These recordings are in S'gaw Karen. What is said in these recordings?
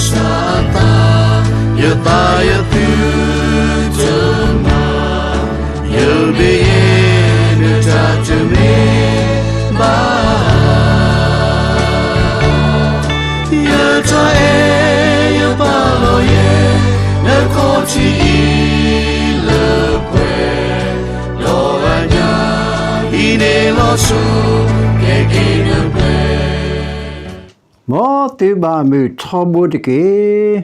စၢ်အသး, ယသးယသုတမၤ, ယဘၣ်ယဲဒၣ်တၢ်တမ့ၢ်ဘၣ်. ယတၢ်အဲၣ်ယပာ်လီၤယဲ, နခီၣ်ထံးအံၤလၢပှဲၤ, ဒီးအညၣ်အံၤန့ၣ်လီၤဆီ, ကဲက့ၤနပှဲၤ မ်သုဘၣ်မုာ်ထီဘိတက့ၢ်.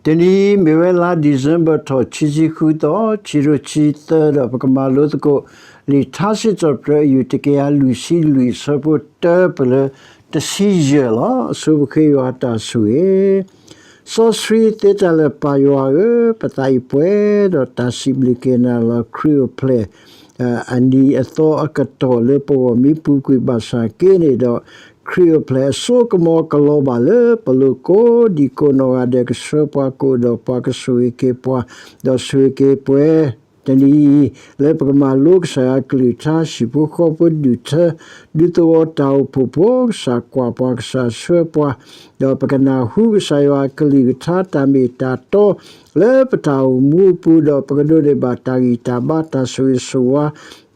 တနံၤအံၤမ့ၢ်ဝဲလါ December ထီၣ်ခံဆံဃုသီ, ခံကထိခံဆံသၢ ဒီးပကမၤလိသကိး လံာ်ထါစံးထီၣ်ပတြၢၤ ယူၢ် တကယၤလွံၢ်ဆံလွံၢ် အဆၢဖိတၢပၢၢ်လၢတဆံယဲၢ်လီၤ. အဆိပဃ့ယွၤအတၢ်ဆိၣ်ဂ့ၤ စီဆှံသ့တၢ်လၢ ပၢ်ယွၤဧၢ, ပသးအံၤပှဲၤဒီး တၢ်စံးဘျုးက့ၤနၤလီၤ. ခရံာ်အိၣ်ဖျဲၣ် အနံၤအသီအကတီၢ်လၢပဂီၢ်မ့ၢ်ပူၤကွံာ်ဘၣ်ဆၣ်က့န့ၣ်ဒီး, ခရံာ်အိၣ်ဖျဲၣ်အစိကမီၤကလီၤဘၣ်လၢ ပလိၤကိးဒံကိးနီၢ်ဂၤဒဲး ကဆှၢပှၤကအိၣ်ဒီးပှၤ ကဆိၣ်ဂ့ၤက့ၤပှၤ, ဒီးဆိၣ်ဂ့ၤက့ၤပှဲၤ တနံၤအံၤ လၢပကမၤလိကစၢ်ယွၤအကလုၢ်ကထါ ဟံၣ်ဖိဃီဖိဒုၣ်ထၢ ဒူသဝီတၢ်အိၣ်ဖှိၣ်ဖိ, ကစၢ်ကွၢ်ပှၤ ကစၢ်ဆှၢပှၤ, ဒီးပကနၢ်ဟူကစၢ်ယွၤအကလုၢ်ကထါ တၢ်မ့ၢ်တၢ်တီ လၢပတၢ်အိၣ်မူအပူၤ, ဒီးပကဒိးန့ၢ်ဘၣ်တၢ်ဂံၢ်တၢ်ဘါ, တၢ်ဆိၣ်ဂ့ၤဆိၣ်ဝါ,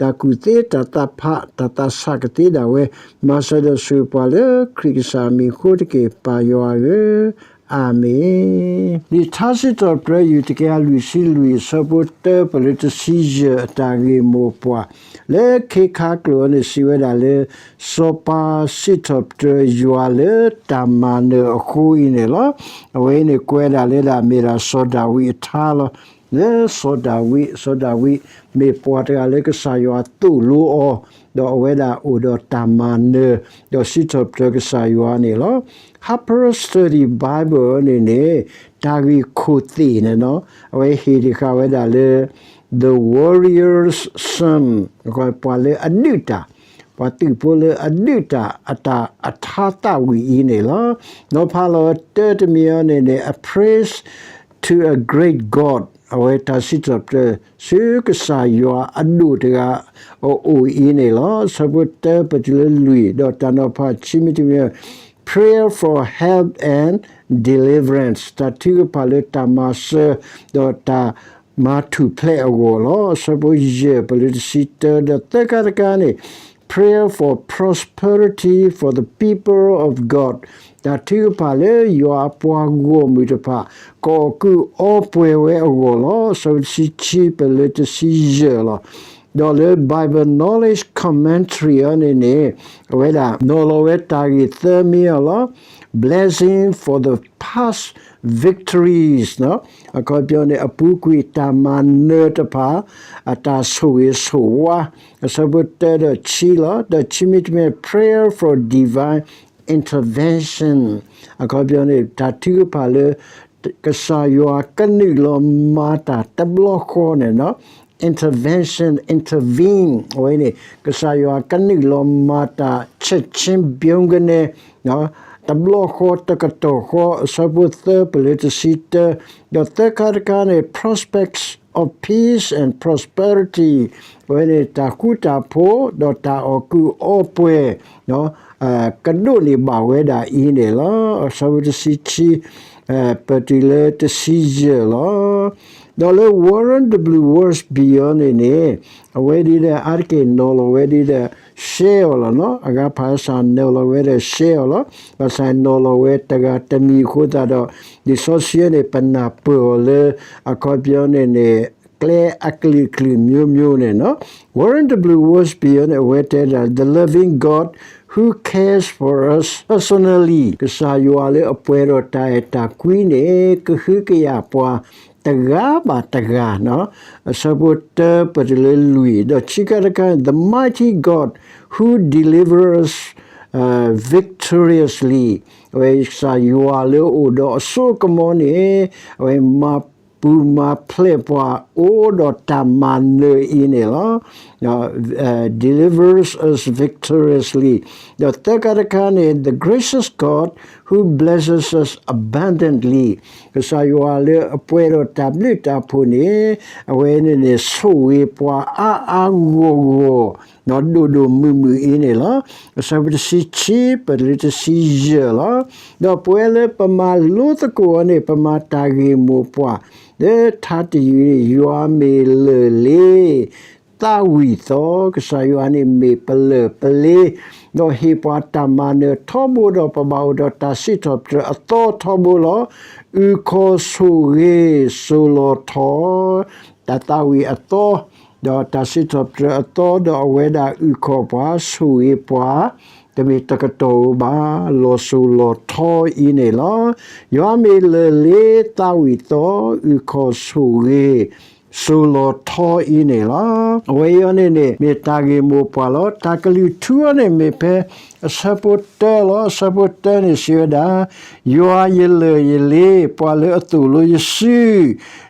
တၢ်ကူၣ်သ့, တၢ်သးဖး, တၢ်သးဆးကသ့ဒၣ်ဝဲ, မၤစၢၤဒီးဆိၣ်ဂ့ၤပှၤလၢခရံာ်ကစၢ်အမံၤအဃိတက့ၢ်, ပၢ်ယွၤဧၢ, အၤမ့ၣ်. လံာ်ထါစံးထီၣ်ပတြၢၤ ယူၢ် တကယၤလွံၢ်ဆံလွံၢ် အဆၢဖိတၢပၢၢ်လၢတဆံယဲၢ် အတၢ်ဂ့ၢ်မိၢ်ပှၢ် လၢခ့ခါကျိာ်အံၤန့ၣ် စံးဝဲဒၣ်လၢ စီၤပၤစံးထီၣ်ပတြၢၤယွၤလၢတၢ်မၤနၢၤအဃိအံၤန့ၣ်လီၤ. အဝဲအံၤန့ၣ် ကွဲးဒၣ်လၢဒၣ်မ့ၢ်ဒၣ်စီၤဒၤဝံးအထါလီၤ. လၢစီၤဒၤဝံး, စီၤဒၤဝံးမ့ၢ်ပှၤတဂၤလၢကစၢ်ယွၤသိၣ်လိအီၤ, ဒီးအဝဲဒၣ်အိၣ်ဒီးတၢ်မၤနၢၤ, ဒီးစံးထီၣ်ပတြၢၤကစၢ်ယွၤန့ၣ်လီၤ. Harper's Study Bible န့ၣ်န့ၣ် တၢ်ဂ့ၢ်ခိၣ်သ့ၣ်န့ၣ်နီၤ, အဝဲဟ့ၣ်တ့ၢ်ဃာ်ဝဲဒၣ်လၢ The Warrior's Son, ပှၤလၢအဒုးတၢ်, ပှၤသုးဖိလၢအဒုးတၢ် အတၢ်အထါသၣ်ဝံၤအံၤန့ၣ်လီၤ. နီၤဖးလီၤတၢတမံၤအံၤန့ၣ်န့ၣ် A Praise to a Great God, အဝဲတၢ်စံးထီၣ်ပတြၢၤ ဆူကစၢ်ယွၤအဒိၣ်တဂၤအအိၣ်အံၤန့ၣ်လီၤ. အဆၢဖိတၢပတုၤလၢလွံၢ် ဒီးတၢ်နီၤဖးခံမံၤတမံၤ Prayer for help and deliverance, တၢ်ထုကဖၣ်လၢတၢ်မၤစၢၤ ဒီးတၢ်မၤထူၣ်ဖျဲးအဂီၢ်လီၤ. အဆၢဖိယဲၢ်ပၢၢ်လၢတဆံတၢ ဒီးသၢခါတခါန့ၣ် Prayer for prosperity for the people of God, တၢ်ထုကဖၣ်လၢယွၤအပှၤဂီၢ်မုၢ်တဖၣ် ကအီၣ်ကုးအီပှဲၤဝဲအဂီၢ်လီၤ. အဆၢဖိတဆံခံပၢၢ်လၢတဆံယဲၢ်လီၤ. ဒီးလၢ Bible Knowledge Commentary အံၤန့ၣ်န့ၣ် အဝဲဒၣ်နီၤလီၤဝဲတၢ်ဂ့ၢ်သၢမံၤအံၤလီၤ. Blessing for the past victories, အခီပညီန့ၣ် အပူၤကွံာ်တၢ်မၤနၢၤတဖၣ် အတၢ်ဆိၣ်ဂ့ၤဆိၣ်ဝါ, အဆၢဖိတၢဒီးခံလီၤ. ဒီးခံမံၤတမံၤ prayer for divine intervention, အခီပညီန့ၣ် တၢ်ထုကဖၣ်လၢ ကစၢ်ယွၤကနုာ်လီၤမၤတၢ်တဘျီဃီန့ၣ်နီၤ, intervention, intervene အဝဲန့ၣ် ကစၢ်ယွၤကနုာ်လီၤမၤတၢ် ချက်ချင်း ပြုံးကနဲ တဘျီဃီတကတီၢ်ဃီ, အဆၢဖိသၢပၢၢ်လၢတဆံတၢ, ဒီးသၢခါတခါန့ၣ် prospects of peace and prosperity, အဝဲန့ၣ် တၢ်ဃူတၢ်ဖိး ဒီးတၢ်အီၣ်ကုးအီပှဲၤ ကဒိးန့ၢ်ဘၣ်ဝဲဒၣ်အံၤန့ၣ်လီၤ. အဆၢဖိတဆံခံ ပၢၢ်တုၤလၢတဆံယဲၢ်လီၤ. ဒီးလၢ Warren W. Wiersbe အံၤန့ၣ်န့ၣ် အဝဲဒ်ဒီး အါတက့ၢ်နီၤလီၤဝဲဒ်ဒီး share အီၤလီၤနီၤ, အဂၤဖးစၢ်နီၤလီၤဝဲဒီး share အီၤလီၤ. ဘၣ်ဆၣ်နီၤလီၤဝဲတဂၤတမံၤအဃိသတးဒီး လံာ်စီဆှံန့ၣ် ပနၢ်ပၢၢ်အီၤလၢ အခီပညီန့ၣ်န့ၣ် ကျဲအကလုာ်ကလုာ်မျိုးမျိုးန့ၣ်နီၤ. Warren W. Wiersbe အံၤန့ၣ် အဝဲတဲဒၣ် The loving God who cares for us personally, ကစၢ်ယွၤလၢအပှဲၤဒီးတၢ်အဲၣ်တၢ်ကွံန့ၣ် ကဟုကယာ်ပှၤ တဂၤဘၣ်တဂၤနီၤ. အဆၢဖိတၢပၢၢ်တုၤလၢလွံၢ်, ဒီးခံခါတခါ the mighty God who delivers victoriously, အဝဲကစၢ်ယွၤလၢအအိၣ်ဒီးအစိကမီၤန့ၣ် အဝဲမၤပူၤမၤဖျဲးပှၤ အိၣ်ဒီးတၢ်မၤနၢၤအံၤန့ၣ်လီၤ. delivers us victoriously. ဒီးသၢခါတခါန့ၣ် the gracious God who blesses us abundantly. ကစၢ်ယွၤလၢအပှဲၤဒီးတၢ်ဘျုးတၢ်ဖှိၣ်န့ၣ် အဝဲန့ၣ်န့ၣ် ဆိၣ်ဂ့ၤပှၤအါအါဂီၢ်ဂီၢ် ဒီးဒိၣ်ဒိၣ်မုၢ်မုၢ်အံၤန့ၣ်လီၤ. အဆၢဖိတဆံခံ ပတုၤလၢတဆံယဲၢ်လီၤ. ဒီးပဝဲလၢပမၤလိသကိးအီၤန့ၣ် ပမၤတၢ်ဂ့ၢ်မိၢ်ပှၢ် လၢထါတယုၢ်န့ၣ် ယွၤမ့ၢ်လၢၢ်လ့ သးဝံၣ်သီ, ကစၢ်ယွၤန့ၣ်မ့ၢ်ပလၢၢ်ပလ့ ဒီးဟ့ၣ်ပှၤတၢ်မၤနၢၤထီဘိဒီး ပဘၣ်အိၣ်ဒီးတၢ်စံးထီၣ်ပတြၢၤအသီထီဘိလီၤ. အုၣ်ခီၣ်ဆိၣ်ဂ့ၤစိၤလီၤထီ တၢ်သးဝံၣ်အသီ ဒီးတၢ်စံးထီၣ်ပတြၢၤအသီ ဒီးအဝဲဒၣ်အုၣ်ခီၣ်ပှၤ ဆိၣ်ဂ့ၤပှၤ တမ့ၢ်တကတီၢ်ဧိၤဘၣ် လီၤစိၤလီၤထီအံၤန့ၣ်လီၤ. ယွၤမ့ၢ်လၢၢ်လ့သးဝံၣ်သီ အုၣ်ခီၣ်ဆိၣ်ဂ့ၤ စိၤလီၤထီအံၤန့ၣ်လီၤ. အဝဲအံၤန့ၣ်န့ၣ် မ့ၢ်တၢ်ဂ့ၢ်မိၢ်ပှၢ်လီၤ. တၢ်ကလုၢ်ထူအီၤန့ၣ်မ့ၢ်ဖဲ အဆၢဖိတၢလီၤ. အဆၢဖိတၢန့ၣ်စံးဝဲဒၣ်, ယွၤယလၢၢ်ယလ့ ပှၤလၢအသိၣ်လိယစု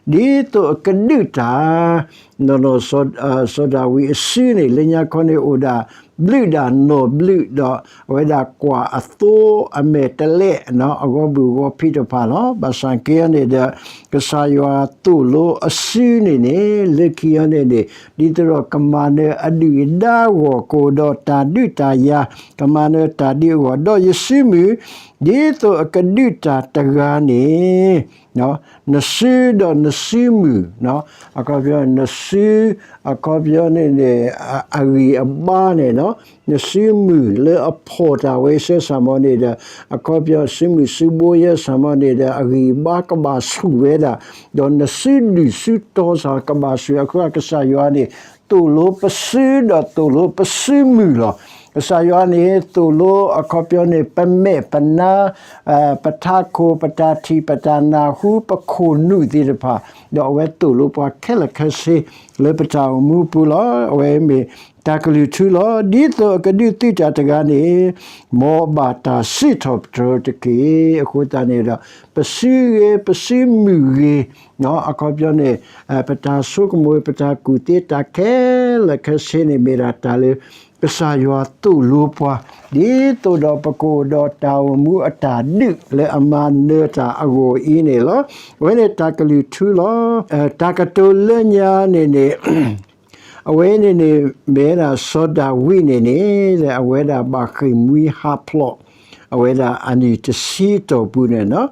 ဒ်သိးအကဒုးတၢ် နီၢ်နီၢ် စီၤဒၤဝံးအစုန့ၣ် လၢညါခီန့ၣ်အိၣ်ဒၣ် ဘျုးဒၣ်နီၢ်ဘျုးဒီး အဝဲဒၣ်ကွၢ်အသိအမဲာ်တလဲး အဂီၢ်ဘုၣ်ဂီၢ်ဖံးတဖၣ်လီၤ. ဘၣ်ဆၣ်က့အီၤန့ၣ်ဒီး ကစၢ်ယွၤသိၣ်လိအစုန့ၣ်န့ၣ် လၢခံအီၤန့ၣ်န့ၣ် ဒ်သိးဒီးကမၤနၢၤအဒုၣ်အဒါအဂီၢ် ကအိၣ်ဒီးတၢ်ဒုးတၢ်ယၤ ကမၤနၢၤတၢ်ဒုးအဂီၢ် ဒီးယစုမုၢ် ဒ်သိးအကဒုးတၢ်တဂၤန့ၣ် နစုဒီးနစုမုၢ် အခီပညီ နစု အခီပညီန့ၣ်န့ၣ် အဂံၢ်အဘါန့ၣ် နစုမုၢ်လၢအဖီၣ်တၢ်ဝဲစဲစ့ၢ်မီၤန့ၣ်ဒီး အခီပညီ စုမုၢ်စုဘိယဲစ့ၢ်မီၤန့ၣ်ဒီး အဂံၢ်အဘါကဘၣ်ဆူၣ်ဝဲဒၣ် ဒီးနစုဒုၣ်စုတီစ့ၢ်ကဘၣ်ဆူၣ် အဃိကစၢ်ယွၤန့ၣ် သိၣ်လိပစုဒီးသိၣ်လိပစုမုၢ်လီၤ. ကစၢ်ယွၤန့ၣ် သိၣ်လိအခီပညီန့ၣ် ပမဲာ်ပနါ ပထးခိၣ် ပတၢ်ထံၣ် ပတၢ်နၢ်ဟူ ပခိၣ်နူာ်သ့ၣ်တဖၣ် ဒီးအဝဲသိၣ်လိပှၤခဲလၢာ်ခဲဆ့ လၢပတၢ်အိၣ်မူပူၤလီၤ. အဝဲမ့ၢ်တၢ်ကလုၢ်ထူလီၤ. ဒ်သိးအကဒုးသုတၢ်တဂၤန့ၣ် မ်ဘၣ်တၢ်စံးထီၣ်ပတြၢၤတက့ၢ်. အဃိသတးန့ၣ်ဒီး ပစုဂ့ၤ ပစုမုၢ်ဂ့ၤ အခီပညီန့ၣ် ပတၢ်ဆိကမိၣ် ပတၢ်ကူၣ်သ့တၢ်ခဲလၢာ်ခဲဆ့န့ၣ် မ့ၢ်ဒၣ်တၢ်လၢ ကစၢ်ယွၤသိၣ်လိပှၤ ဒ်သိးဒီးပကအိၣ်ဒီးတၢ်အိၣ်မူအတၢ်ဒုးလၢအမၤနၢၤတၢ်အဂီၢ်အံၤန့ၣ်လီၤ. အဝဲန့ၣ်တၢ်ကလုၢ်ထူလီၤ. တၢ်ကတိၤလၢညါန့ၣ်န့ၣ် အဝဲန့ၣ်န့ၣ် မ့ၢ်ဝဲဒၣ်စီၤဒၤဝံးန့ၣ်န့ၣ် အဝဲဒၣ်ဘၣ်ဃ့ၢ်မှံဟးဖျိး အဝဲဒၣ်အနံၣ်တဆံအတီၢ်ပူၤန့ၣ်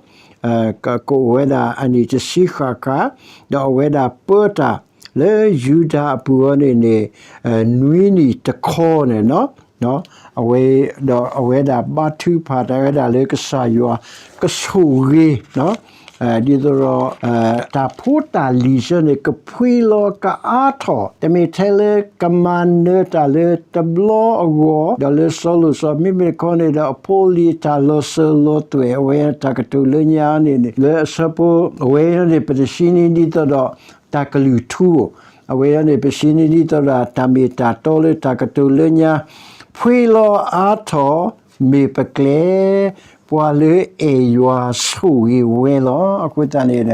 ကအိၣ်ဝဲဒၣ်အနံၣ်တဆံဃၣ်ဃၣ် ဒီးအဝဲဒၣ်ပၢတၢ်လၢယူဒၤအပူၤအီၤန့ၣ်န့ၣ် နွံနံၣ်တခီန့ၣ် အဝဲ ဒီးအဝဲဒၣ်ဘါထုကဖၣ်တၢ်ဝဲဒၣ်လၢကစၢ်ယွၤ ကဆိၣ်ဂ့ၤ ဒ်သိးဒီး တၢ်ဖိတၢ်လံၤဆၢန့ၣ် ကဖှံလီၤကအါထီၣ် တမ့ၢ်ထဲလၢကမၤနၢၤတၢ်လၢတဘျီအဂီၢ် ဒီးလၢစီၤလိာ်စီၤ မ့မ့ၢ်တခီန့ၣ်ဒီး အဖိအလံၤအတၢ်လီၤစၢၤလီၤသွဲၣ် အဝဲတၢ်ကတိၤလၢညါန့ၣ်န့ၣ် လၢအဆၢဖိ အဝဲန့ၣ် ပတဆံနံၤဒ်သိးဒီး တၢ်ကလုၢ်ထူ အဝဲန့ၣ် ပဆံနံၤဒ်သိးဒီး တၢ်မ့ၢ်တၢ်တီလၢတၢ်ကတိၤလၢညါ ဖှံလီၤအါထီၣ် မ့ၢ်ပကျဲ ပှၤလၢအဲၣ်ယွၤဆိၣ်ဂ့ၤဝဲလီၤ. အဃိသတးန့ၣ်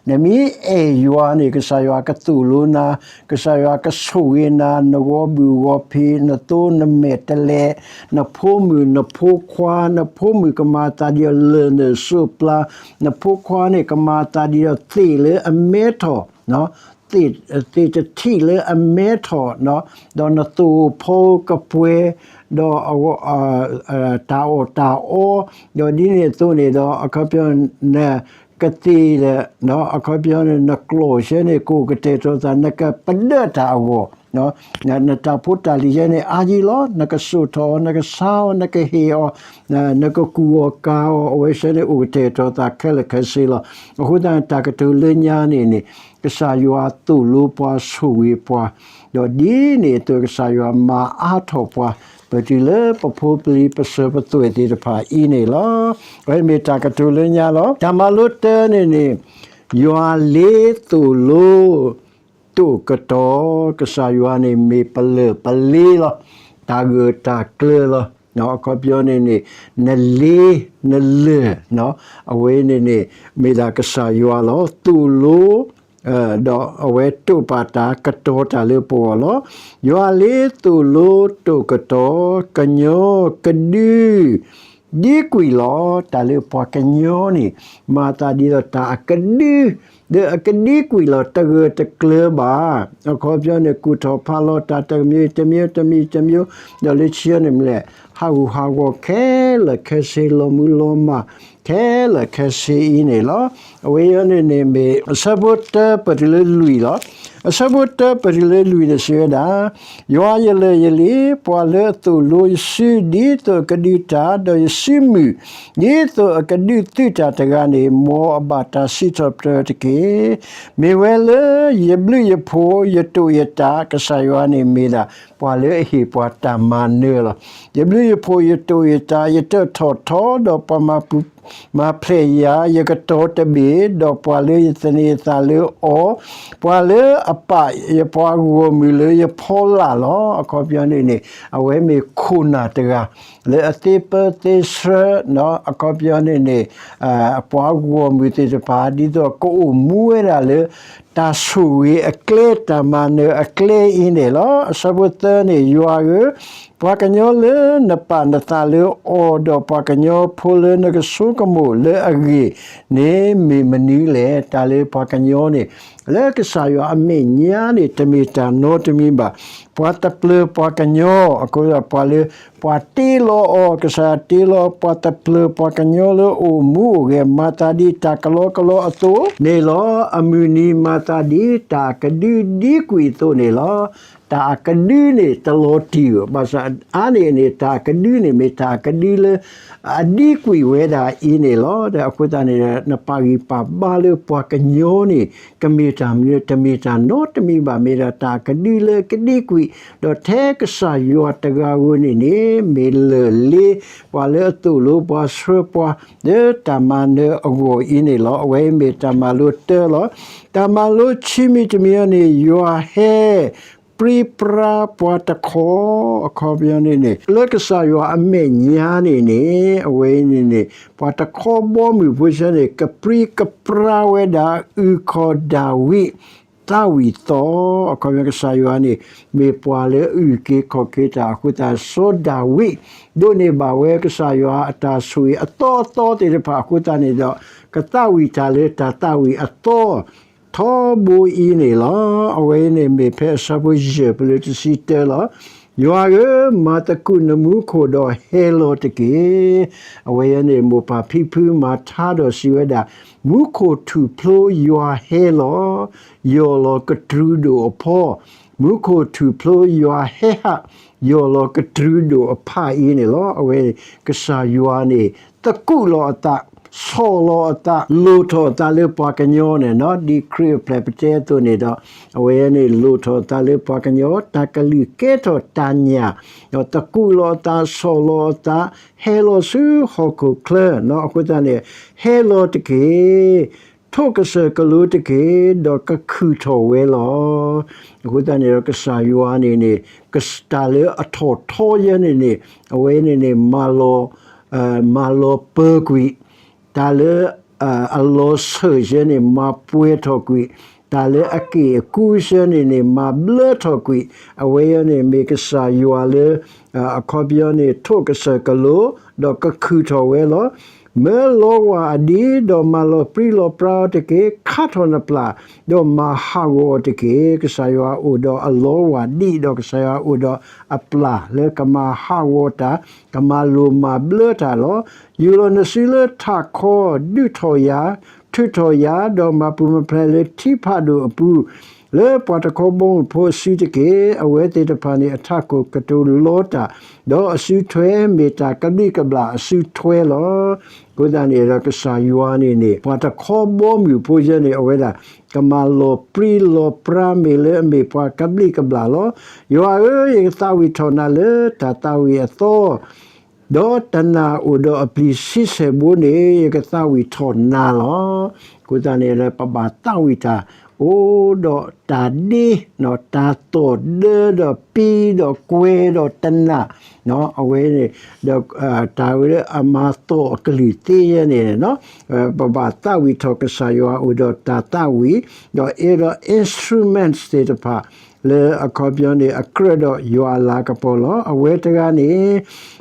နမ့ၢ်အဲၣ်ယွၤန့ၣ် ကစၢ်ယွၤကသိၣ်လိနၤ, ကစၢ်ယွၤကဆိၣ်ဂ့ၤနၤ, နဂီၢ်ဘုၣ်ဂီၢ်ဖံး, နသိနမဲာ်တလဲး, နဖိမုၣ်နဖိခွါ, နဖိမုၣ်ကမၤသးဒ်ဒီးလၢၢ်နစိးပျၢ်, နဖိခွါန့ၣ်ကမၤသးဒ်ဒီးသ့ၣ်လၢအမဲထီၣ် သ့ၣ်တထံၣ်လၢအမဲထီၣ်, ဒီးနသိၣ်ဖီကပှဲၤ, ဒီး တၢ်အီၣ်တၢ်အီ, ဒီးဒ်န့ၣ်အသိးန့ၣ်ဒီး အခီပညီ နကသ့ၣ်ဒီး အခီပညီန့ၣ် နကျီၢ်ဆၢန့ၣ် ကအိၣ်ကတဲာ်ကတီၤသး နကပဒၢးတၢ်အဂီၢ် နတၢ်ဖိတၢ်လံၤယဲန့ၣ် အါယံၤလီၤ. နကစိာ်ထီၣ်အီၤ, နကဆါအီၤ, နကဟ့ၣ်အီၤ, နကကူၣ်အီၤကၤအီၤ, အဝဲဆၢန့ၣ်အိၣ်ကတဲာ်ကတီၤသးခဲလၢာ်ခဲဆ့လီၤ. အဃိသတးန့ၣ် တၢ်ကတိၤလၢညါန့ၣ်န့ၣ် ကစၢ်ယွၤသိၣ်လိပှၤဆိၣ်ဂ့ၤပှၤ, ဒီးဒ်န့ၣ်အသိးကစၢ်ယွၤမၤအါထီၣ်ပှၤ ပတုၤလၢပဖိပလံၤပစၢၤပသွဲၣ်သ့ၣ်တဖၣ်အံၤန့ၣ်လီၤ. အဝဲမ့ၢ်တၢ်ကတိၤလၢညါလီၤ. တၢ်မၤလိတၢန့ၣ်န့ၣ် ယွၤလ့သိၣ်လိ သိၣ်ကတီၤ ကစၢ်ယွၤန့ၣ်မ့ၢ်ပလၢၢ်ပလ့လီၤ. တၢ်ဂၢၢ်တၢ်ကျၢၤလီၤ. အခီပညီန့ၣ်န့ၣ် နလ့နလၢၢ် အဝဲန့ၣ်န့ၣ် မ့ၢ်ဒၣ်ကစၢ်ယွၤလီၤ. သိၣ်လိ ဒီးအဝဲတိာ်ပာ်တၢ်ကတီၤတၢ်လၢပဂီၢ်လီၤ. ယွၤလ့သိၣ်လိတိာ်ကတီၤ ကညီကဒု ဒ့ကွံာ်လီၤ. တၢ်လၢပှၤကညီန့ၣ် မၤသးဒ်သိးတၢ်အကဒု ဒီးအကဒ့ကွံာ်လီၤ တဂၢၢ်တကျၢၤဘၣ်. အခီပညီန့ၣ် ကူၣ်ထီၣ်ဖးလီၤတၢ်တမံၤ တမံၤ တမံၤ တမံၤ ဒီးလၢခံန့ၣ်မ့ၢ်လဲၣ် ဟးဂူာ်ဟးဂီၤခဲလၢာ်ခဲဆ့ လီၤမူလီၤမၢ် ခဲလၢာ်ခဲဆ့အံၤန့ၣ်လီၤ. အဝဲအံၤန့ၣ်န့ၣ်မ့ၢ် အဆၢဖိတၢပတုၤလၢလွံၢ်လီၤ. အဆၢဖိတၢပတုၤလၢလွံၢ်န့ၣ်စံးဝဲဒၣ်, ယွၤယလၢၢ်ယလံၤ, ပှၤလၢအသိၣ်လိယစု ဒ်သိးအကဒုတၢ်, ဒီးယစုမုၢ် ဒ်သိးအကဒုသုးတၢ်တဂၤန့ၣ်, မ်အဘၣ်တၢ်စံးထီၣ်ပတြၢၤတက့ၢ်. မ့ၢ်ဝဲလၢယဘျုးယဖှိၣ် ယတိာ်ယတၢ်, ကစၢ်ယွၤန့ၣ်မ့ၢ်ဒၣ် ပှၤလၢအဟ့ၣ်ပှၤတၢ်မၤနၢၤလီၤ. ယဘျုးယဖှိၣ် ယတိာ်ယတၢ်, ယတၢၣ်ထီၣ်ထီ ဒီးပှၤမၤပူၤမၤဖျဲးယၤ, ယကတီၤတဘ့ၣ်, ဒီးပှၤလၢယသန့ၤအသးလၢအီၤ, ပှၤလၢအပာ်ယပှၤဂီၢ်မုၢ်လၢယဖီလာ်လီၤ. အခီပညီန့ၣ်န့ၣ် အဝဲမ့ၢ်ခိၣ်နၢ်တဂၤ လၢအသ့ပၢသ့ဆှၢ အခီပညီန့ၣ်န့ၣ် ပှၤဂီၢ်မုၢ်သ့ၣ်တဖၣ် ဒ်သိးကအိၣ်မူဝဲဒၣ်လၢ တၢ်ဆိၣ်ဂ့ၤအကျဲ တၢ်မၤနၢၤအကျဲအံၤန့ၣ်လီၤ. အဆၢဖိသၢန့ၣ် ယွၤဧၢ, ပှၤကညီလၢနပာ်နသးလၢအီၤ, ဒီးပှၤကညီဖိလၢနကဆိကမိၣ်လၢအဂ့ၢ်န့ၣ် မ့ၢ်မနုၤလဲၣ်. တၢ်လၢပှၤကညီန့ၣ် လၢကစၢ်ယွၤအမဲာ်ညါန့ၣ် တမ့ၢ်တၢ်နီတမံၤဘၣ်. ပှၤတပျၢၤပှၤကညီ အဃိပှၤလၢ ပှၤတ့လီၤအီၤ, ကစၢ်ယွၤတ့လီၤပှၤတပျၢၤပှၤကညီလၢအိၣ်မူအိၣ်ဂဲၤ မၤသးဒ်တၢ်ကလီကလီအသိးန့ၣ်လီၤ. အမုၢ်နံၤမၤသးဒ်တၢ်ကဒုဒ့ကွံာ်အသိးန့ၣ်လီၤ. တၢ်အကဒုန့ၣ်တလီၤတံၢ်ဘၣ်. ဘၣ်ဆၣ်အါန့ၢ်န့ၣ် တၢ်အကဒုန့ၣ်မ့ၢ်တၢ်အကဒုလၢ အဒ့ကွံာ်ဝဲဒၣ်အံၤန့ၣ်လီၤ. ဒီးအဃိသတးန့ၣ် နပာ်ဂံၢ်ပာ်ဘါလၢပှၤကညီန့ၣ် ကမ့ၢ်တၢ်မနုၤ တမ့ၢ်တၢ်နီတမံၤဘၣ်. မ့ၢ်ဒၣ်တၢ်အကဒုလၢကဒ့ကွံာ်, ဒီးထဲကစၢ်ယွၤတဂၤဧိၤန့ၣ်န့ၣ် မ့ၢ်လၢၢ်လ့ ပှၤလၢအသိၣ်လိပှၤဆှၢပှၤ လၢတၢ်မၤနၢၤအဂီၢ်အံၤန့ၣ်လီၤ. အဝဲမ့ၢ်တၢ်မၤလိတၢလီၤ. တၢ်မၤလိခံမံၤတမံၤအံၤန့ၣ် ယွၤဟဲ ပြံပြါပှၤတခီ အခီပညီန့ၣ်န့ၣ် လၢကစၢ်ယွၤအမဲာ်ညါန့ၣ်န့ၣ် အဝဲန့ၣ်န့ၣ် ပှၤတခီဘီမုၢ်ဖိဆၢန့ၣ် ကပြံကပြါဝဲဒၣ် အုၣ်ခီၣ်ဒၤဝံး သးဝံၣ်သီ အခီပညီ ကစၢ်ယွၤန့ၣ် မ့ၢ်ပှၤလၢအအုၣ်က့ၤခီၣ်က့ၤတၢ်အဃိသတး စီၤဒၤဝံး ဒိးန့ၢ်ဘၣ်ဝဲကစၢ်ယွၤအတၢ်ဆိၣ်ဂ့ၤအသီအသီသ့ၣ်တဖၣ်အဃိသတးန့ၣ်ဒီး ကသးဝံၣ်တၢ်လၢတၢ်သးဝံၣ်အသီ ထီဘိအံၤန့ၣ်လီၤ. အဝဲအံၤန့ၣ်မ့ၢ်ဖဲအဆၢဖိယဲၢ်ပလၢတဆံတၢလီၤ. ယွၤဧၢ, မၤသကူးနမူခိၣ်ဒီးဟဲလီၤတက့ၢ်. အဝဲအံၤန့ၣ် မိၢ်ပၢ်ဖံဖုမၤထါဒီးစံးဝဲဒၣ်, မူခိၣ်ထူၣ်ဖျိယွၤဟဲလီၤ, ယီၢ်လီၤကတြူဒိၣ်အဖီ, မူခိၣ်ထူၣ်ဖျိယွၤဟဲဟး, ယီၢ်လီၤကတြူဒိၣ်အဖီအံၤန့ၣ်လီၤ. အဝဲကစၢ်ယွၤန့ၣ် သကူးလီၤအသး, ဆီၣ်လီၤအသး, လိၣ်ထီၣ်အသးလၢပှၤကညီန့ၣ် ဒ်ခရံာ်အပျဲၢ်ပတဲအသိးန့ၣ်ဒီး အဝဲန့ၣ်လိၣ်ထီၣ်အသးလၢပှၤကညီ တၢ်ကလုၢ်ကဲထီၣ်တၢ်ညၣ်, ဒီးသကူးလီၤအသး, ဆီၣ်လီၤအသး, ဟဲလီၤဆူဟီၣ်ခိၣ်ချၢ, အဃိသတးန့ၣ် ဟဲလီၤတက့ၢ်, ထိၣ်ကစၢၢ်ကလိတက့ၢ်, ဒီးကခုၣ်ထီၣ်ဝဲလီၤ. အဃိသတးန့ၣ်ဒီး ကစၢ်ယွၤန့ၣ်န့ၣ် တၢ်လၢအထီၣ်ထီယဲန့ၣ်န့ၣ် အဝဲန့ၣ်န့ၣ် မၤလီၤပၢၤကွံာ်, တၢ်လၢအလီၤဆၢၣ်ယဲန့ၣ် မၤပှဲၤထီၣ်ကွံာ်, တၢ်လၢအက့ၢ်အကူစဲန့ၣ်န့ၣ် မၤဘျၢထီၣ်ကွံာ်, အဝဲအံၤန့ၣ်မ့ၢ်ကစၢ်ယွၤလၢ အခီပညီန့ၣ် ထိၣ်ကစၢၢ်ကလိ ဒီးကခုၣ်ထီၣ်ဝဲလီၤ. မၢလီၤဝၢ်အဒံး ဒီးမၤလီၤပြံလီၤပြါအီၤတက့ၢ်. ခါထီၣ်နပျၢ် ဒီးမၤဟးဂီၤအီၤတက့ၢ်. ကစၢ်ယွၤအိၣ်ဒီးအလီၤဝၢ်ဒံး ဒီးကစၢ်ယွၤအိၣ်ဒီးအပျၢ်လၢကမၤဟးဂီၤတၢ်, ကမၤလိၤမၤဘျၢတၢ်လီၤ. ယူၢ်လီၤနစုလၢထးခီ ဒုးထီၣ်ယၤ, ထုးထီၣ်ယၤ, ဒီးမၤပူၤမၤဖျဲးလၢထံဖးဒိၣ်အပူၤ လၢပှၤတခီဘီမုၢ်ဖိအစုတက့ၢ်. အဝဲသ့ၣ်တဖၣ်န့ၣ် အထးခိၣ်ကတိၤလီတၢ်, ဒီးအစုထွဲမ့ၢ်တၢ်ကဘျံးကဘျၣ်အစုထွဲလီၤ. အဃိသတးန့ၣ်ဒီး ကစၢ်ယွၤန့ၣ်န့ၣ် ပှၤတခီဘီမုၢ်ဖိယဲန့ၣ် အဝဲဒၣ် ကမၤလီၤပြံလီၤပြါ မ့ၢ်လၢအမ့ၢ်ပှၤကဘျံးကဘျၣ်လီၤ. ယွၤဧၢ, ယကသးဝံၣ်ထီၣ်နၤလၢတၢ်သးဝံၣ်အသီ ဒီးတနၢ်အိၣ်ဒီးအပျံၤဆံဆဲၣ်ဘိန့ၣ် ယကသးဝံၣ်ထီၣ်နၤလီၤ. အဃိသတးန့ၣ်လၢပဘၣ်သးဝံၣ်တၢ် အိၣ်ဒီးတၢ်ဒ့, တၢ်သီၣ်ဒၢဒီးပံဒီးကွဲဒီးတနၢ် အဝဲန့ၣ် ဒီးတၢ်ဝဲလၢအမၤသီၣ်အကလုၢ်သ့ယဲန့ၣ် ပဘၣ်သးဝံၣ်ထီၣ်ကစၢ်ယွၤအိၣ်ဒီးတၢ်သးဝံၣ်, ဒီးအဲၣ်ဒိး instruments သ့ၣ်တဖၣ် လၢအခီပညီန့ၣ် အကြၢးဒီးယွၤအလၤကပီၤလီၤ. အဝဲတဂၤန့ၣ်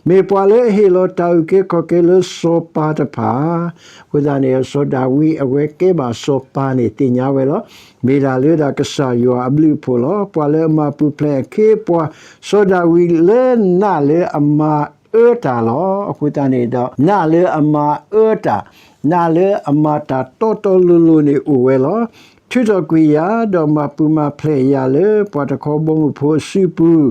မ့ၢ်ပှၤလၢအဟ့ၣ်လီၤတၢ်အုၣ်က့ၤခီၣ်က့ၤလၢစီၤပၤတဖၣ်, အဃိသတးန့ၣ် စီၤဒၤဝံးအဝဲကဲဘၣ်စီၤပၤန့ၣ်သ့ၣ်ညါဝဲလီၤ. မ့ၢ်ဒၣ်လၢဒၣ်ကစၢ်ယွၤအဘျုးအဖှိၣ်လီၤ. ပှၤလၢအမၤပူၤဖျဲးအခ့အပှၤ, စီၤဒၤဝံးလၢနးလၢအမၤအၢတၢ်လီၤ. အဃိသတးန့ၣ်ဒီး နးလၢအမၤအၢတၢ်, နးလၢအမၤတၢ်တီတီလိၤလိၤန့ၣ်အိၣ်ဝဲလီၤ. ထုးထီၣ်ကွံာ်ယၤ ဒီးမၤပူၤမၤဖျဲးယၤလၢပှၤတခီဘီမုၢ်ဖိအစုပူၤ,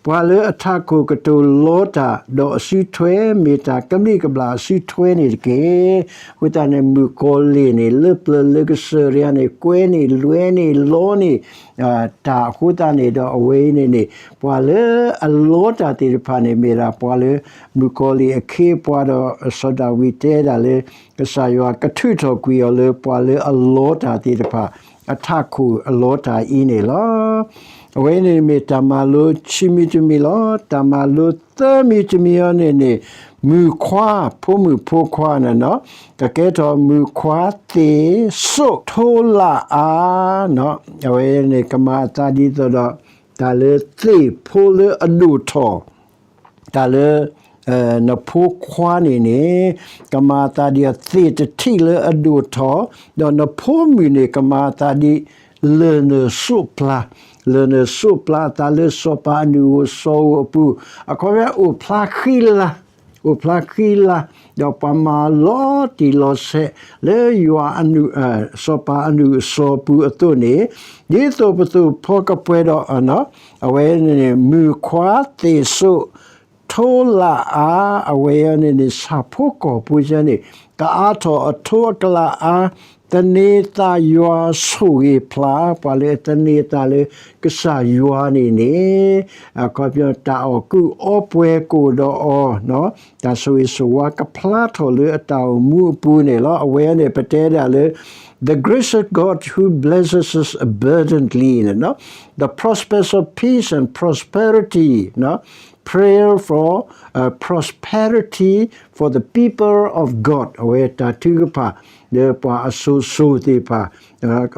ပှၤလၢအထးခိၣ်ကတိၤလီတၢ်, ဒီးအစုထွဲမ့ၢ်တၢ်ကဘျံးကဘျၣ်အစုထွဲန့ၣ်တက့ၢ်. အဃိသတးန့ၣ် မုၣ်ကီၤလံၢ်န့ၣ် လၢပျၢၤလၢကစၢၢ်တဂၤန့ၣ် ကွဲန့ၢ်လွဲန့ၢ်လီန့ၢ် တၢ်အဃိသတးန့ၣ်ဒီး အဝဲအံၤန့ၣ်န့ၣ် ပှၤလၢအလီတၢ်သ့ၣ်တဖၣ်န့ၣ် မ့ၢ်ဒၣ်ပှၤလၢ မုၣ်ကီၤလံၢ်အခ့အပှၤဒီး စီၤဒၤဝံးတဲဒၣ်လၢ ကစၢ်ယွၤကထုးထီၣ်ကွံာ်အီၤလၢပှၤလၢအလီတၢ်သ့ၣ်တဖၣ် အထးခိၣ်အလီတၢ်အံၤန့ၣ်လီၤ. အဝဲန့ၣ်မ့ၢ်တၢ်မၤလိခံမံၤတမံၤလီၤ. တၢ်မၤလိသၢမံၤတမံၤအံၤန့ၣ်န့ၣ် မုၣ်ခွါ ဖိမုၣ်ဖိခွါန့ၣ် ကကဲထီၣ်မုၣ်ခွါသ့ၣ်စိၣ်ထိလၢအါ, အဝဲန့ၣ်ကမၤအသးဒ်သိးဒီး တၢ်လၢသ့ၣ်ဖိလၢအဒိၣ်ထီၣ် တၢ်လၢ နဖိခွါန့ၣ်န့ၣ် ကမၤအသးဒ်အသ့ၣ်တထံၣ်လၢအဒိၣ်ထီၣ်, ဒီးနဖိမုၣ်န့ၣ် ကမၤအသးဒ် လၢၢ်နၢၢ်စိးပျၢ်, လၢၢ်နၢၢ်စိးပျၢ်အသးလၢစီၤပၤအနုၢ်ဧိၤစီၤဧိၤအပူၤ, အခီပညီအိၣ်ဖျါဃံလၤ, အိၣ်ဖျါဃံလၤ, ဒီးပှၤမၤလီၤတံၢ်လီၤဆဲးလၢယွၤ စီၤပၤအနုၢ်အစီၤပူၤအသိးန့ၣ်, ဒ်သိးပသိးဖီကပှဲၤဒီး အဝဲန့ၣ် မုၣ်ခွါသ့ၣ်စိၣ်ထိလၢအါ, အဝဲအံၤန့ၣ်န့ၣ် ဆၣ်ဖိကီၢ်ဖိန့ၣ် ကအါထီၣ်အထိအကလးအါ, သန့ၤသးယွၤဆိၣ်ဂ့ၤဖျါ, ပှၤလၢအသန့ၤအသးလၢကစၢ်ယွၤန့ၣ်န့ၣ်, အခီပညီတၢ်အီၣ်ကုၢ်အီပှဲၤကအိၣ်ဒီးအီၤ, တၢ်ဆိၣ်ဂ့ၤဆိၣ်ဝါကဖျါထီၣ်လၢအတၢ်အိၣ်မူအပူၤန့ၣ်လီၤ. အဝဲအံၤန့ၣ် ပတဲဒၣ်လၢ the grace of God who blesses us abundantly, the prospects of peace and prosperity, prayer for prosperity for the people of God, အဝဲတၢ်ထုကဖၣ်လၢပှၤအစိၤစိၤသ့ၣ်တဖၣ်,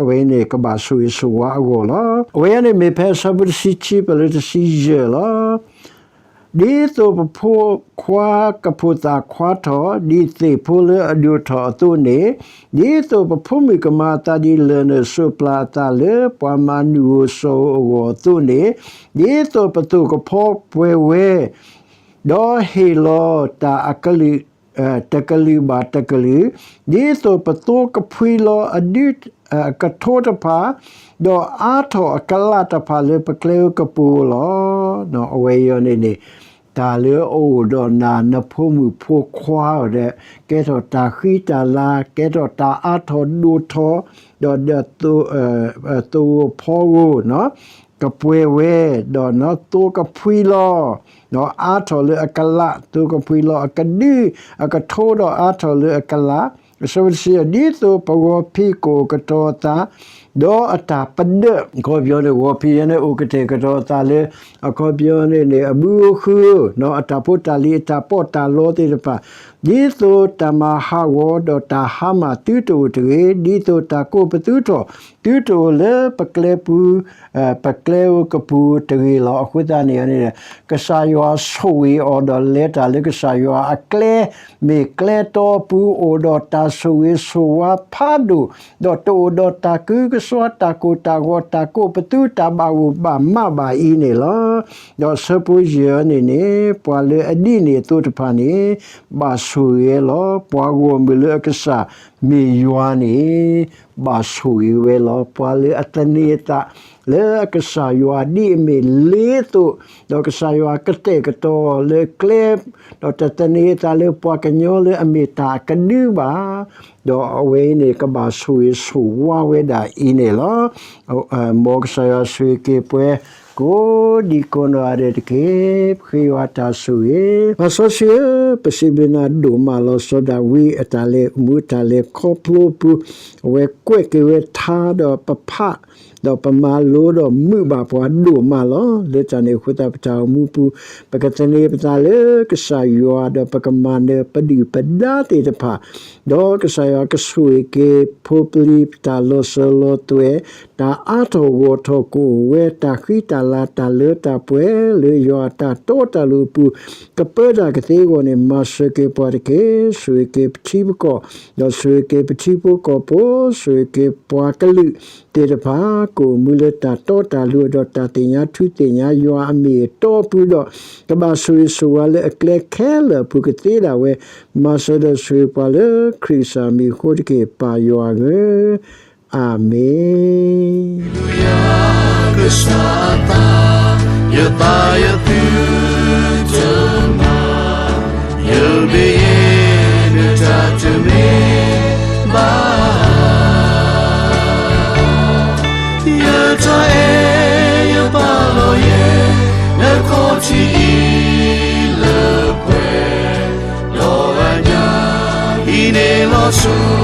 အဝဲန့ၣ်ကဘၣ်ဆိၣ်ဂ့ၤဆိၣ်ဝါအဂီၢ်လီၤ. အဝဲန့ၣ်မ့ၢ်ဖဲအဆၢဖိတဆံခံ ပှဲၤလၢတဆံယဲၢ်လီၤ. ဒ်သိးပဖိခွါကဖိသၣ်ခွါထီၣ်, ဒ်သ့ၣ်ဖိလၢအဒိၣ်ထီၣ်အသိးန့ၣ်, ဒ်သိးပဖိမုၣ်ကမၤအသးဒ်လၢၢ်နၢၢ်စိးပျၢ်အသးလၢပှၤမၤနုၢ်ဧိၤစီၤဧိၤအဂီၢ်အသိးန့ၣ်, ဒ်သိးပသိးကဖီပှဲၤဝဲ ဒီးဟ့ၣ်လီၤတၢ်အကလုာ်, တကလုာ်ဘၣ်တကလုာ်, ဒ်သိးပသိကဖှံလီၤအဒု, အကထိတဖၣ်, ဒီးအါထီၣ်အကလးတဖၣ်လၢပကျဲဧိၤကပူၤဧိၤလီၤ. အဝဲအံၤန့ၣ်န့ၣ်, တၢ်လၢအအိၣ်ဒီးနၤ နဖိမုၣ်ဖိခွါဧိၤဒီး, ကဲထီၣ်တၢ်ဃံတၢ်လၤ, ကဲထီၣ်တၢ်အါထီၣ်ဒိၣ်ထီၣ်, ဒီး, ဒီး, သဝီဖီဧိၤ, ကပှဲၤဝဲ, ဒီးနသိကဖှံလီၤ, ဒီးအါထီၣ်လၢအကလး, သိကဖှံလီၤအကဒု, အကထိဒီးအါထီၣ်လၢအကလး, အဆၢဖိတဆံ, ဒ်သိးပဂီၤဖံးကအိၣ်ကတီၤအသး, ဒီးအတၢ်ပဒၢး, အခီပညီန့ၣ် ဂီၤဖံးယဲန့ၣ် အိၣ်ကတဲာ်ကတီၤအသးလၢ, အခီပညီန့ၣ်န့ၣ် အဘုဧိၤဃုဧိၤ, အတၢ်ဖိတၢ်လံၤ အတၢ်ပီးတၢ်လီသ့ၣ်တဖၣ်, ဒ်သိးတၢ်မၤဟးဂီၤဒီးတၢ်ဟါမၢ်သုတအိၣ်တဂ့ၤ, ဒ်သိးတၢ်ကိးပသူထီၣ်သုတအိၣ်လၢပကျဲပူၤ, ပကျဲဧိၤကပူၤတဂ့ၤလီၤ. အဃိသတးန့ၣ်န့ၣ်, ကစၢ်ယွၤဆိၣ်ဂ့ၤအီၤဒီးလဲၤတၢ်လၢကစၢ်ယွၤအကျဲ, မ့ၢ်ကျဲတီပူၤအိၣ်ဒီးတၢ်ဆိၣ်ဂ့ၤဆိၣ်ဝါဖးဒိၣ်, ဒီးတအိၣ်ဒီးတၢ်ကုကစွါ တၢ်ကိၢ်တၢ်ဂီၤ တၢ်ကိးပသူ တၢ်ဘၣ်ဂိၢ်ဘၣ်မးဘၣ်အံၤန့ၣ်လီၤ. ဒီးအဆၢဖိယဲၢ်န့ၣ်န့ၣ်, ပှၤလၢအဒ်န့ၣ်အသိးတဖၣ်န့ၣ်, ဘၣ်ဆိၣ်ဂ့ၤဝဲလီၤ. ပှၤဂီၢ်မုၢ်လၢအကစၢ်မ့ၢ်ယွၤန့ၣ်, ဘၣ်ဆိၣ်ဂ့ၤဝဲလီၤ. ပှၤလၢအသန့ၤအသးလၢအကစၢ်ယွၤဒ်အမ့ၢ်လ့သိး, ဒီးကစၢ်ယွၤကတဲာ်ကတီၤလၢကျဲ, ဒီးတသန့ၤအသးလၢပှၤကညီလၢအမ့ၢ်တၢ်အကဒုဘၣ်, ဒီးအဝဲအံၤန့ၣ် ကဘၣ်ဆိၣ်ဂ့ၤဆိၣ်ဝါဝဲဒၣ်အံၤန့ၣ်လီၤ. မ်ကစၢ်ယွၤဆိၣ်ဂ့ၤက့ၤပှၤကိးဒံကိးနီၢ်ဂၤဒဲးတက့ၢ်. ပဃ့ယွၤတၢ်ဆိၣ်ဂ့ၤ. ပၢ်စီဆှံဧၢ, ပစံးဘျုးနၤဒိၣ်မးလီၤ. စီၤဒၤဝံးအတၢ်လဲၤမူ အတၢ်လဲၤခီဖျိအပူၤ, အဝဲကွဲးက့ၤဝဲထါဒီးပဖး ဒီးပမၤလိဒီးမုာ်ဘၣ်ပှၤဒိၣ်မးလီၤ. လၢတၢ်န့ၣ်အဃိသတး ပတၢ်အိၣ်မူပူၤ ပကသန့ၤပသးလၢကစၢ်ယွၤ ဒီးပကမၤနၢၤပဒုၣ်ပဒါသ့ၣ်တဖၣ် ဒီးကစၢ်ယွၤကဆိၣ်ဂ့ၤက့ၤ ဖိပလံၤ တၢ်လီၤစၢၤလီၤသွဲၣ်, တၢ်အါထီၣ်ဂီၢ်ထီၣ်ကအိၣ်ဝဲ တၢ်ဃံတၢ်လၤ တၢ်လၢတၢ်ပှဲၤ လၢယွၤအတၢ်တီတၢ်လိၤအပူၤ ကပၢတၢ်ကသ့အဂီၢ်န့ၣ် မၤစၢၤက့ၤပှၤတက့ၢ်. ဆိၣ်ဂ့ၤက့ၤပထံပကီၢ်, ဒီးဆိၣ်ဂ့ၤက့ၤပထံဖိကီၢ်ဖိ, ဆိၣ်ဂ့ၤက့ၤပှၤကလုာ်သ့ၣ်တဖၣ် ကအိၣ်မူလၢတၢ်တီတၢ်လိၤ ဒီးတၢ်သ့ၣ်ညါထူသ့ၣ်ညါယွၤအမ့ၢ်အတီအပူၤဒီး ကဘၣ်ဆိၣ်ဂ့ၤဆိၣ်ဝါလၢအကျဲခဲလၢာ်အပူၤကသ့ဒၣ်ဝဲ မၤစၢၤဒီးဆိၣ်ဂ့ၤပှၤလၢခရံာ်ကစၢ်မံၤအဃိတက့ၢ် ပၢ်ယွၤဧၢ, အၤမ့ၣ်. ကစၢ်အသး, ယသးယသုတမၤ, ယမ့ၢ်ယဲ နတၢ်တမ့ၢ်ဘၣ်. ယတၢ်အဲၣ်ယပာ်လီၤယဲ နခီၣ်ထံးအံၤလၢပှဲၤ ဒီးအညါ ဟံးန့ၢ်လီၤဆိ